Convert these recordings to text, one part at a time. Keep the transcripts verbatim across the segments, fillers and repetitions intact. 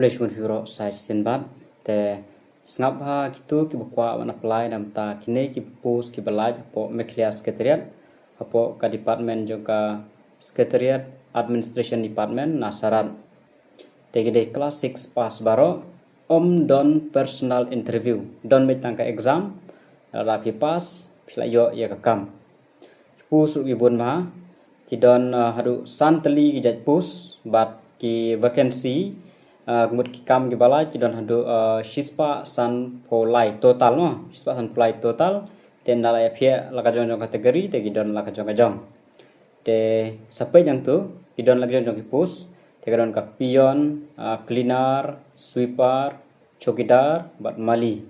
Khublei shibun phi baroh sa shisien pat. Te sngap ha kito kiba kwah ban apply namar ta kine ki post kiba lait hapoh Meghalaya Secretariat, hapoh ka department jong ka Secretariat Administration Department, Nasarat. Te ki dei class six pass baroh, ym don personal interview, don beit tang ka exam, lada phi pass phi la ïoh ïa ka kam. Ki post ruh ki bun bha, ki don, ah, haduh san tylli ki jait post, bad ki vacancy, ah, mut ki kam kiba lait ki don haduh, ah, shispah sanphew lai total mo, shispah sanphew lai total. Te ynda la ïa phi la ka jong jong category te ki don la ka jong ka jong. Te sa peit nangtu ki don la ka jong jong ki post, te ka don ka peon, ah, cleaner, sweeper, chowkidar bad mali.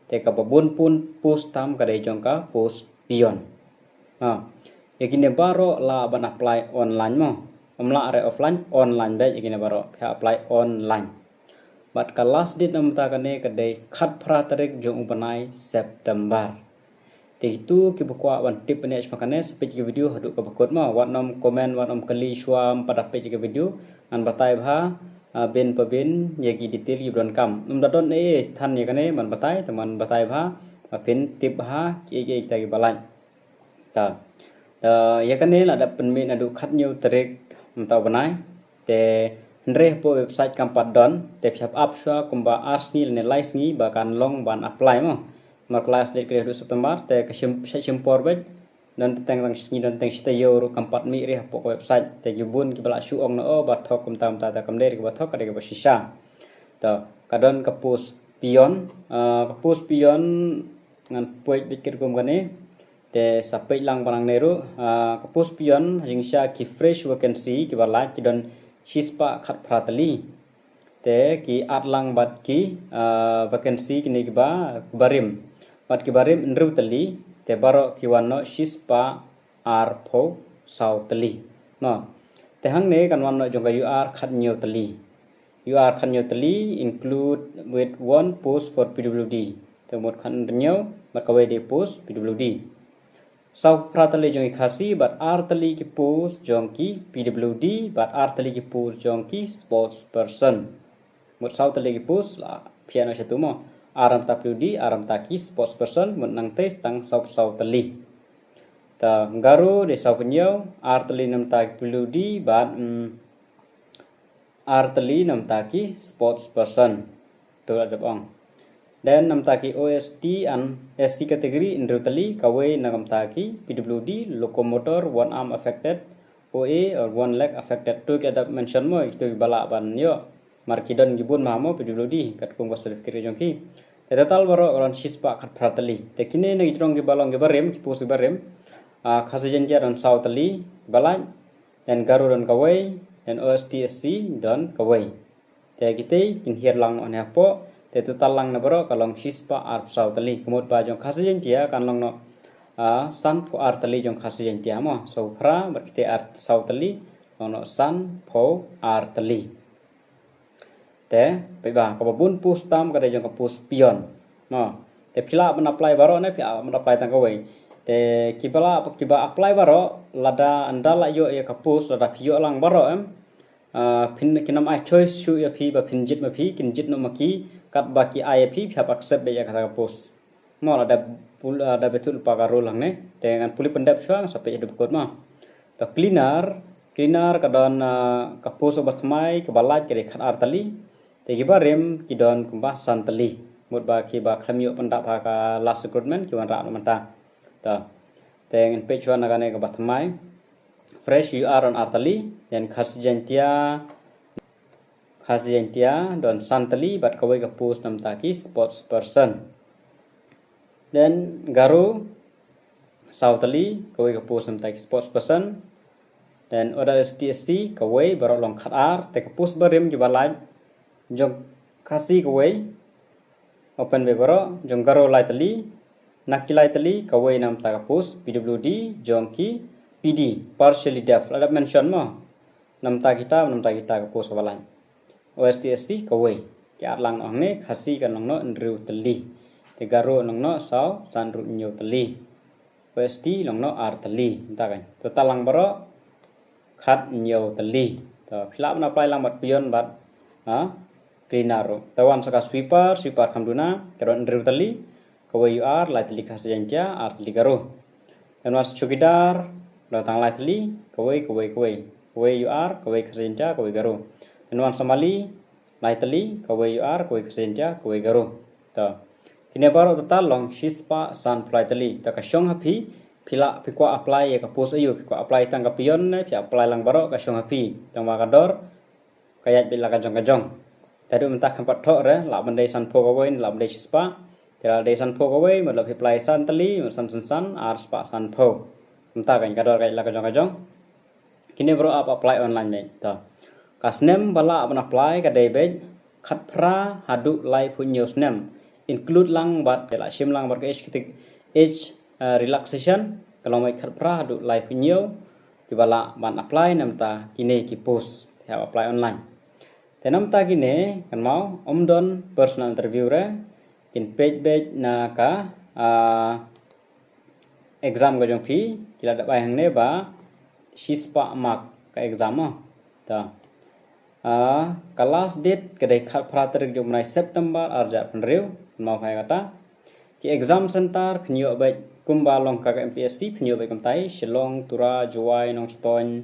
Te kaba bun bun post tam ka dei jong ka post peon. Ha. Ïa kine baroh lah ban apply online mo. Ym lah re offline, online beit ïa kine baroh. Phi apply online. Bad ka last date namar ta kane ka dei khatphra tarik jong u bnai September. Te kito kiba kwah ban tip bniah shaphang kane sa peit ïa ka video haduh kaba kut mo. Wat nym comment, wat nym kylli shuwa ym pat da peit ïa ka video. Ngan batai bha, ah, bin pa bin ïa ki detail kiba donkam. Ym da don ei ei than ïa kane ban batai, te ngan batai bha ba phin tip bha kiei kiei kita kiba lait. Ta. Ta, ïa kane la dep pynmih naduh khathynñiew tarik mynta u bnai. Te hynrei hapoh website kam pat don, te phi hap ap shuwa kumba ar sngi lane lai sngi ba kan long ban apply mo. Namar ka last date ka dei haduh September, te ka shim, shait shim por beit. Don teng tang shi sngi, don teng shi taïew ruh kam pat mih re hapoh ka website. Te ki bun kiba la shu ong na o ba thok kumta kumta, te kam dei re kaba thok, ka dei kaba shisha. Ta, ka don ka post peon, ah, ka post peon ngan poi bit kit kum kane. Te sa peit lang ba nangne ruh, ah, ka post peon ha jingshisha ki fresh vacancy kiba lait ki don shispah khatphra tylli. Te ki at lang bad ki, ah, vacancy kine kiba, kiba rim. Bad kiba rim hynriew tylli, te baroh ki wan noh shispah arphew saw tylli. Mo. Te hangne kan wan noh jong ka U R khathynñiew tylli. U R khathynñiew tylli include with one post for P W D. Te mut khathynñiew bad kawei dei post P W D. Saw phra tylli jong ki Khasi bad ar tylli ki post jong ki P W D bad ar tylli ki post jong ki sports person. Mut saw tylli ki post la phi ïa noh shatu mo. Ar namar ta P W D, ar namar ta ki sports person, mut nangtei tang saw, saw tylli. Ta Garo dei saw phew hynñiew, ar tylli namar ta ki P W D bad, mm, ar tylli namar ta ki sports person. To la dep ong. Then namar ta ki O S T and S C category hynriew tylli, kawei namar ta ki P W D, locomotor, one arm affected, O A or one leg affected. To ki la dep mention mo, to kiba lah ban ïoh. Namar ki don ki bun bha mo P W D, katkum ka certificate jong ki. Te total baroh ka don shispah khatphra tylli. Te kine na ki jrong kiba long kiba rim, ki post kiba rim. Ah, Khasi Jaiñtia don saw tylli kiba lait. Then Garo don kawei, then O S T S C don kawei. Te kitei kin hiar lang noh ne hapoh, te total lang na baroh ka long shispah arphew saw tylli. Ka mut ba jong Khasi Jaiñtia kan long noh, ah, sanphew ar tylli jong Khasi Jaiñtia mo. Saw phra bad kitei ar saw tylli, long noh sanphew ar tylli. Te peit ba kaba bun post tam ka dei jong ka post peon. Mo. Te phi lah ban apply baroh ne phi lah ban apply tang kawei. Te kiba lah, kiba apply baroh, lada ynda la ïoh ïa ka post, lada phi ïoh lang baroh em. Ah, phin, kin ym ai choice shuh ïa phi ba phin jied ma phi, kin jied noh ma ki katba ki ai ïa phi, phi hap accept beit ïa kata ka post. Mo, la da pul-, ah, da bthuh lypa ka rule hangne. Te ngan pule pyndep shuwa, sa peit haduh ba kut mo. To cleaner, cleaner ka don, ah, ka post ba thymmai kaba lait ka dei khatar tylli. Te kiba rim ki don kumba san tylli. Mut ba kiba khlem ïoh pyndap ha ka last recruitment ki wanrah noh mynta. To. Te ngan peit shuwa na kane kaba thymmai. Fresh U R don ar tylli, then Khasi Jaiñtia, Khasi Jaiñtia don san tylli bad kawei ka post namar ta ki sports person. Then Garo saw tylli, kawei ka post namar ta ki sports person. Then Oda S T S C kawei, baroh long khatar, te ka post ba rim kiba lait jong Khasi kawei, open beit baroh, jong Garo lai tylli, na ki lai tylli, kawei namar ta ka post P W D, jong ki P D, partially deaf, la dep mention mo. Namar ta kita, namar ta kita ka post ba lait. O S T S C kawei. Ki at lang noh hangne, Khasi kan long noh hynriew tylli. Te Garo long noh saw sanru hynñiew tylli. O S T long noh ar tylli. Mynta kan. Total lang baroh khathynñiew tylli. To, phi lah ban apply lang bad peon bad, ha? cleaner ruh. Te wan sa ka sweeper, sweeper kham duna, ka don hynriew tylli, kawei U R, lai tylli Khasi Jaiñtia, ar tylli Garo. Te wan sa chowkidar, don tang lai tylli, kawei, kawei, kawei. Kawei U R, kawei Khasi Jaiñtia, kawei Garo. Te wan sa mali, lai tylli, kawei U R, kawei Khasi Jaiñtia, kawei Garo. To. Kine baroh total long shispah sanphew lai tylli. To ka shong ha phi, phi lah phi kwah apply ïa ka post aïu, phi kwah apply tang ka peon ne, phi apply lang baroh ka shong ha phi. Tang ba ka dor, ka ïaid beit la ka jong ka jong. Te haduh mynta kham pat thoh re, lah ban dei sanphew kawei, lah ban dei shispah. Te lah dei sanphew kawei, mut lah phi apply san tylli, mut san san san, ar spah sanphew. Mynta ka dor ka ïaid la ka jong ka jong. Kine baroh ap apply online beit. To. Ka snem ba lah ban apply ka dei beit khatphra haduh laiphew hynñiew snem. Include lang bad, te lah shim lang bad ka age, age, eh, relaxation, ka long beit khatphra haduh laiphew hynñiew kiba lah ban apply na bynta kine ki post. Te hap apply online. Te na bynta kine, kynmaw, ym don personal interview re, kin peit beit na ka, ah, exam ka jong phi, ki la da bai hangne ba shispah mark ka exam mo. To. Ah, ka last date ka dei khatphra tarik jong u bnai September ar hajar arphew hynriew, kynmaw bha ïa kata. Ki exam center phin ïoh beit kumba long ka, ka M P S C, phin ïoh beit kumtai, Shillong, Tura, Jowai, Nongstoiñ,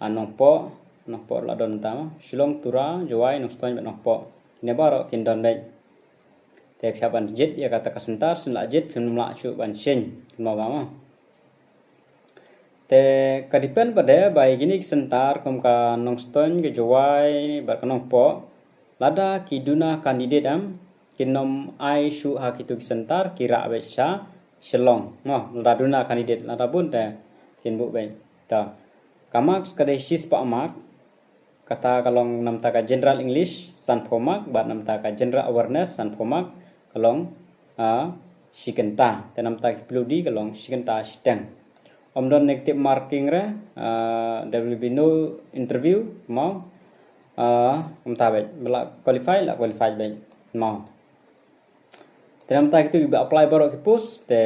ah, Nongpoh, Nongpoh la don mynta mo. Shillong, Tura, Jowai, Nongstoiñ bad Nongpoh. Kine baroh kin don beit. Te phi hap ban jied ïa kata ka center, shin lah jied phim lah shuh ban shim, kynmaw bha mo. Te ka depend pat de ba ïa kine ki center kum ka Nongstoiñ, ka Jowai bad ka Nongpoh, lada ki duna candidate em, kin ym ai shuh ha kitu ki center, ki rah beit sha Shillong mo, lada duna candidate, lada bun te kin buh beit. To. Ka marks ka dei shispah mark. Kata ka long na bynta ka general English sanphew mark bad na bynta ka general awareness sanphew mark ka long, ah, shi kynta. Te na bynta ki P W D ka long shi kynta shiteng. Ym don negative marking re, ah, there will be no interview mo. Ah, mynta beit, ba lah qualify, lah qualify beit mo. Te na bynta kitu kiba apply baroh ki post, te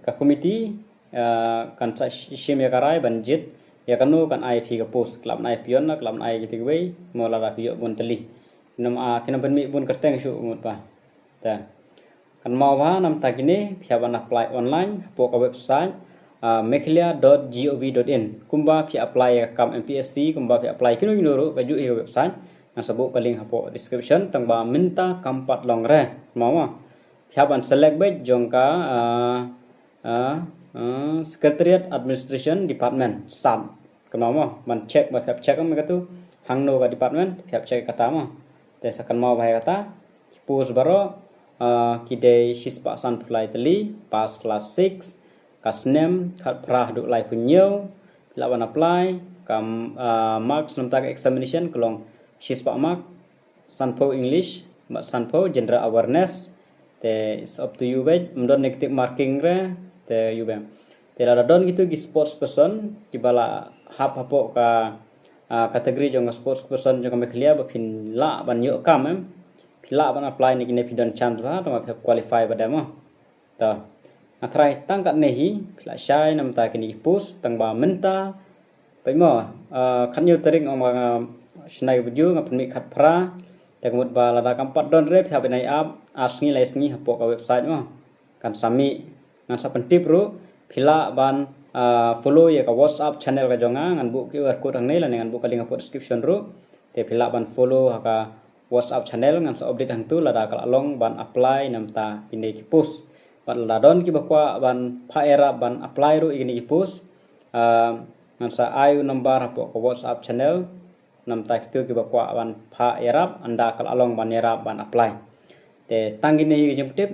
ka committee, ah, kan sa sh-, shim ïa ka rai ban jied ïa kano kan ai phi ka post, ki lah ban ai peon ne, ki lah ban ai kito kiwei, mo lada phi ïoh bun tylli. Kin ym, ah, kin ym pynmih bun kyrteng shuh mut bha. Te. Kynmaw bha na bynta kine, phi hap ban apply online hapoh ka website, ah, meghalaya dot gov dot in. Kumba phi apply ïa ka kam M P S C, kumba phi apply kino kino ruh, kajuh hi ka website. Ngan sa buh ka link hapoh description, tang ba mynta kam pat long re. Kynmaw mo. Phi hap ban select beit jong ka, ah, ah, ah, Secretariat Administration Department, sat. Kynmaw mo, ban check, ba phi hap check em katu, hangno ka department, phi hap check kata mo. Te sa kynmaw bha ïa kata, ki post baroh, ah, ki dei shispah sanphew lai tylli, pass class six, ka snem, khatphra haduh laiphew hynñiew, phi lah ban apply, ka, ah, marks na bynta ka examination, ka long shispah mark, sanphew English, bad sanphew general awareness, te it's up to you beit, ym don negative marking re, te ïoh beit. Te lada don kitu ki sports person, kiba lah hap hapoh ka, ah, category jong ka sports person jong ka Meghalaya, ba phin lah ban ïoh kam em, phi lah ban apply ne kine phi don chance bha, tang ba phi hap qualify bad em mo. To. Nga tharai tang katne hi, phi lah shai na bynta kine ki post, tang ba mynta, peit mo, ah, khathynñiew tarik nga ong ba nga shna ïa ka video, nga pynmih khatphra, te ka mut ba lada kam pat don re, phi hap ban ïa ap, ar sngi lai sngi hapoh ka website mo. Kan sa mih, ngan sa pyntip ruh, phi lah ban, ah, follow ïa ka WhatsApp channel ka jong nga, ngan buh Q R code hangne, lane ngan buh ka link hapoh description ruh, te phi lah ban follow ha ka WhatsApp channel, ngan sa update hangtu lada ka lah long ban apply na bynta kine ki post. Bad lada don kiba kwah ban phah ïarap ban apply ruh ïa kine ki post, ah, ngan sa ai u number hapoh ka WhatsApp channel, na bynta kitu kiba kwah ban phah ïarap, ynda ka lah long ban ïarap ban apply. Te tang kine hi ki jingpyntip,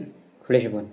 khublei shibun.